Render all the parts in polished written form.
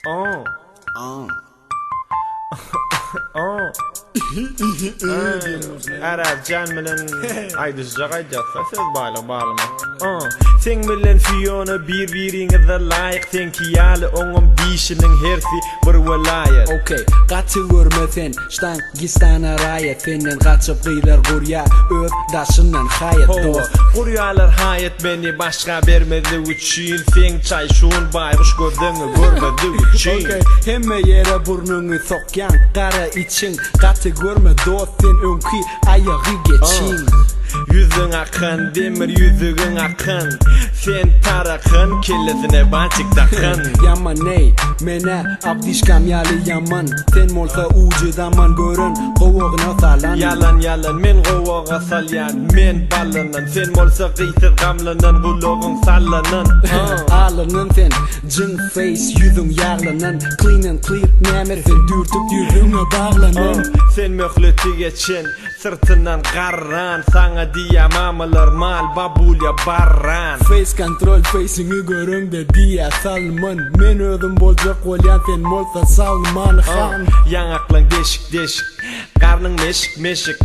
Oh. Ah. Oh. Äräz jan bilen aýdyşjak aýdýarsa söz baýlygy barlyma. Oh. Seň bilen Fiona bir-biriňize laýyk seňki ýaly oňam dişiniň hersi bir welaýat. Okey, gaty görme sen Ştangistana raýat senden gaçyp gyzlar gurýa öz daşyndan haýat Hawa, dost. gurýalar haýat meni başga bermezlik üçin seň çaýşun baýguş gözleňi görmezlik üçin. Okey, hemme ýere burnuňy sokýaň gara içiň gaty görme dost sen öňki aýagy geçiň. Ýüzüň akan demir ýüzügiň akan sen tarakan kellesine bantik dakan. Ýaman eý, men-ä Abdyşkam ýaly ýaman Sen bolsa ujy daman gören gowagyna salan. Ýalan ýalan men gowaga salýan men ballanan sen bolsa gysyz gamlanan gulagyň sallanan. Alynan sen jyn face ýüzüň ýaglanan clean and clear näme sen dürtüp ýüzüňe baglanan. Sen möhleti geçen Syrtyndan garran saňa diýýä mamalar mal babulýa barran. Face kontrol feýsiňi göreňde diýýä Salman Men özüm boljak bolýan sen bolsa Salman han. Ýaňaklaň deşik deşik garnyň meşik meşik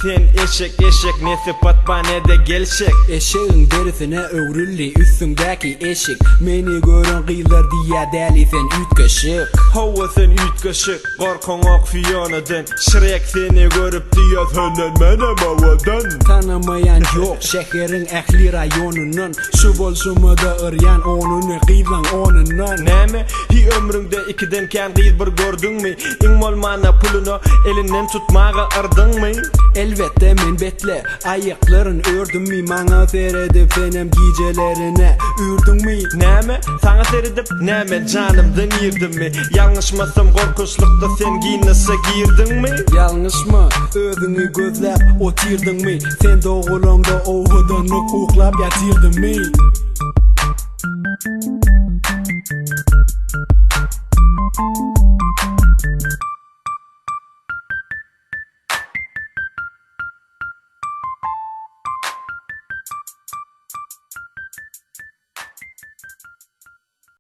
Sen eşek eşek ne sypat ba nede gelşek. Eşegiň derisine öwrüldi üstüňdäki eşik Meni gören gyzlar diýýä däli sen üýtgeşik. Hawa sen üýtgeşik. Gorkaňok Fionadan Şrek seni görüp diýýär senden menem owadan. Tanamaýan ýok şäheriň ähli raýonyndan Şu bolşumada yrýan onuny gyzlaň onundan. Näme hi ömrüňde ikiden kän gyz bir gördüňmi Iň bolmanda puluna elinden tutmaga yrdyňmy. Elbetde men betle aýaklaryn ördümmi Maňa seredip senem gijelerine ürdüňmi. Näme saňa seredip näme janymdan irdimmi Ýalňyşmasam gorkunçlykda sen Ginnese girdiňmi? Ýalňyşma, özüňi gözläp otyrdyňmy? Sen dogulaňda owadanlyk uklap ýatyrdymy?